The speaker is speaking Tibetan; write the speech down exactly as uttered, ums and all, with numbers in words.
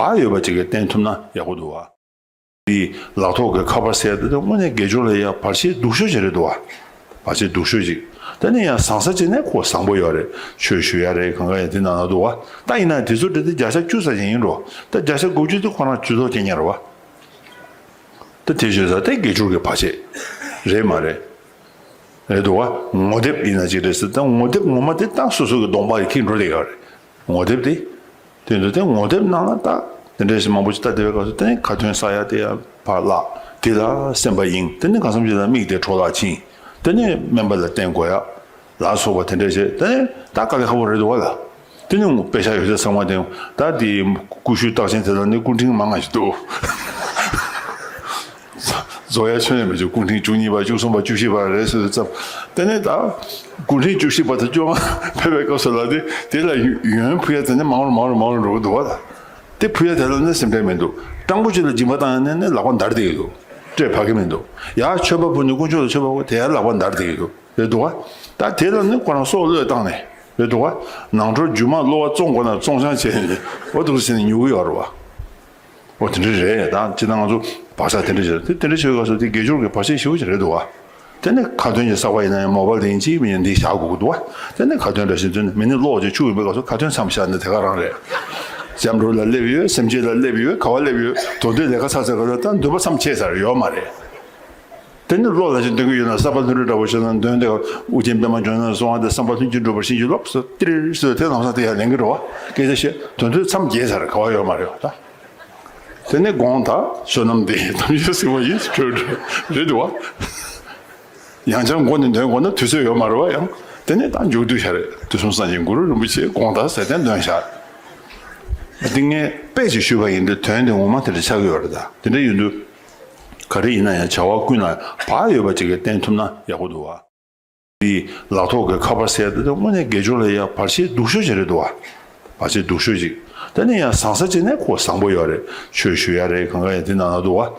བག་ཡོད་པ་ཅིག་གིས་བསྟན་ཐུབ་ན་ཡག་པོ་འདུག་བ། དེ་ལག་ཐོག་གི་ཁ་པར་ཟེར་དེ་དངོས་གནས་དགེ་སྦྱོར་ལ་ཡ་བར་ཆད་སྡུག་ཤོས་ཅིག་རེད་འདུག་བ། བར་ཆད་སྡུག་ཤོས་ཅིག་དེ་ནས་ཡང་བཟང་ས་ཅིག་ནས་ཁོ་བཟང་པོ་ཡོད་རེད། ཆོས་ཞུ་ཡ་རེད། གང་ག་ཡང་དེ་ནང་ན་འདུག་བ། ད་ཡིན་ན་དེ་ཚོ་འདྲ་དེ་བརྒྱ་ཆ་བཅུ་ཙམ་ཞིག་ཡིན་འགྲོ། ད་བརྒྱ་ཆ་དགུ་བཅུ་དེ་ཁོ་རང་ཇུས་གཏོགས་སྐྱེལ་མཁན་རེད་བ། ད་དེ་བྱས་ཙང་དེ་དགེ་སྦྱོར་གྱི་བར་ཆད་རེད་མ་རེད། རེད་འདུག་བ། ངོ་དེབ་ཡིན་ན་ཅིག་རེད་ཟེར། ད་ངོ་དེབ་ངོ་མ་དེ་ད་སོ་སོ་གི་གདོང་པ་ཡིས་འཁྱེར་འགྲོ་བསྡད་ཡོད་རེད། ངོ་དེབ་དེ། དེ་འདུག་དེ་ངོ་དེབ་ནང་ལ་ད་དེ་འདྲ་ཞིག་མང་པོ་ཞིག་ལྟ་བསྡད་པའི་སྐབས་སུ་དེ་ནས་ཁ་ཏོན་ཟ་ཡ་དེ་ཡང་ཕར་བརླག་དེ་ལ་སེམས་པ་གཡེང་། དེ་ནས་གང་འཚམ་ཞིག་ལ་མིག་དེ་འཕྲོ་བརླག་ཕྱིན། དེ་ནས་སྨན་པ་ལ་བསྟེན་དགོས་ཡ་ལ་སོགས་པ་དེ་འདྲ་བྱས། དེ་ནས་ད་དཀའ་ལས་ཁག་པོ་རེད་འདུག་བ་ལ། དེ་ནས་དཔེ་ཆ་ཡོད་ཚད་ཚང་མ་དེ་ད་དེ་ཀུ་ཤུ་རྟགས་ཅན་དེ་ལ་ནི་སྐུ་ཕྲེང་མང་ང་ཞིག་འདུག་རྫོགས་ཡ་ཁྱོན་ནས་མི་འཇུག་སྐུ་ཕྲེང་བཅུ་གཉིས་པ་བཅུ་གསུམ་པ་བཅུ་བཞི་པ་རེད་ཟེར་ཙམ། དེ་ནས་ད་སྐུ་ཕྲེང་བཅུ་བཞི་པ་དང་བཅོ་ལྔ་ཕེབས་པའི་སྐབས་སུ་ལ་དེ་དེ་ལ་ཡོན་ཕུལ་ཡ་དེ་ནས་མང་རུ་མང་རུ་མང་རུ་འགྲོ་གི་འདུག་བ་ལ། དེ་ཕུལ་ཡ་དེ་ལ་ནི་སེམས་ཁྲལ་མི་འདུག་སྤྲང་པོ་ཅིག་ལ་སྦྱིན་པ་བཏང་ཡ་ནས་ནི་ལག་པ་འདར་བསྡད་ཀྱི་འདུག་སྤྲད་ཕ་གི་མི་འདུག་ཡ་མཆོད་པ་ཕུལ་ནས་དཀོན་མཆོག་ལ་མཆོད་པ་ཕུལ་དེ་ཡ་ལག་པ་འདར་བསྡད་ཀྱི་འདུག་རེད་འདུག་བ། ད་དེ་ལ་ནི་ཁོ་རང་སྲོག་བློས་བཏང་ནས་རེད་འདུག་བ། ནང་ཁྲོལ་རྒྱུ་མ་གློ་བ་བཙོང་དགོས་ན་བཙོང་ཆང་བྱས་ནས་འོ་འདུག་ཟེར་ནས་ཉོ་གི་ཡོད་རེད་བ། འོ་དེ་འདྲ་རེད། ད་སྤྱིར་ན་ང་ཚོ་བག་ཆགས་དེ་འདྲ་བྱས། དེ་དེ་འདྲ་བྱས་པའི་སྐབས་སུ་དེ་དགེ་སྦྱོར་གྱི་བར་ཆད་ཞེ་པོ་ཅིག་རེད་འདུག་བ། དེ་ནས་ཁ་ཏོན་གྱི་བསགས་པ་ཡིན་ན་ཡང་མོ་བལ་དེ་ཡིན་གཅིག་མིན་ཡང་འདི་བཞག་དགོས་ཀྱི་འདུག་བ། དེ་ནས་ཁ་ཏོན་འདྲ་ཞིག་འདོན་ནས་མི་ནི་གློག་ཅིག་འཁྱུག་ཡོད་པའི་སྐབས་སུ་ཁ་ཏོན་མཚམས་བཞག་ན་དེ་ག་རང་རེད། སྐྱབས་འགྲོ་ལ་སླེབས་ཡོད། སེམས་བསྐྱེད་ལ་སླེབས་ཡོད། ག་བ་སླེབས་ཡོད། དོན་དུ་ལས་ཀ་ཚར་ཚར་ག་ལ་ད་འདུན་པ་མཚམས་ཆད་ཚར་ཡོད་མ་རེད། དེ་ནི་བློ་ལ་ཞིག་འདོན་གྱི་ཡོད་ན་བསམ་པ་ལྷུན་གྲུབ་འདྲ་པོ་ཞིག་ན་འདོན་ཏེ་དབུ་ཅན་པད་མ་ལྗོན་ན་སོང་བ་དེ་བསམ་པ་ལྷུན་གྱིས་འགྲུབ་པར་བྱིན་གྱིས་རློབས་སོ་ཏིར་སོ་དེ་ལམ་སང་དེ་ཡང་ལེན་གྱི་འགྲོ་བ་སྐད་ཆ་བཤད་དོན་དུ་མཚམས་བརྒྱད་ཚར་ག་བ་ཡོད་མ་རེད་བ་ད། དེ་ནས་དགོངས་དག་བསོད་ནམས་འདི་ཡིས་དམ་ཆོས་གཟིགས་པ་ཡིས་གྲོལ་འགྲོ་རེད་འདུག་བ། ཡང་བསྐྱར་མགོ་ནས་འདོན་དགོས་ན་དུས་ཚོད་ཡོད་མ་རེད་བ། ཡང་དེ་ནས་ད་མཇུག་བསྡུ་བྱ་རེད། དུས་གསུམ་སངས་རྒྱས་གུ་རུ་རིན་པོ་ཆེ་དགོངས་དག་ཟེར་ཏེ་འདོན་བྱ། འདི་ངས་དཔེ་ཅིག་ཞུས་པ་ཡིན་དུས་དོན་དེ་ངོ་མ་དེ་འདྲ་ཆགས་ཀྱི་ཡོད་རེད། ད་དེ་འདྲ་ཡིན་དུས། ག་རེ་ཡིན་ན་ཡང་བྱ་བ་ཀུན་ལ་བག་ཡོད་པ་ཅིག་གིས་བསྟན་ཐུབ་ན་ཡག་པོ་འདུག་བ། དེ་ལག་ཐོག་གི་ཁ་པར་ཟེར་དེ་དངོས་གནས་དགེ་སྦྱོར་ལ་ཡ་བར་ཆད་སྡུག་ཤོས་ཅིག་རེད་འདུག་བ། བར་ཆད་སྡུག་ཤོས་ཅིག་དེ་ནས་ཡང་བཟང་ས་ཅིག་ནས་ཁོ་བཟང་པོ་ཡོད་རེད། ཆོས་ཞུ་ཡ་རེད། གང་ག་ཡང་དེ་ནང་ན་འདུག་བ།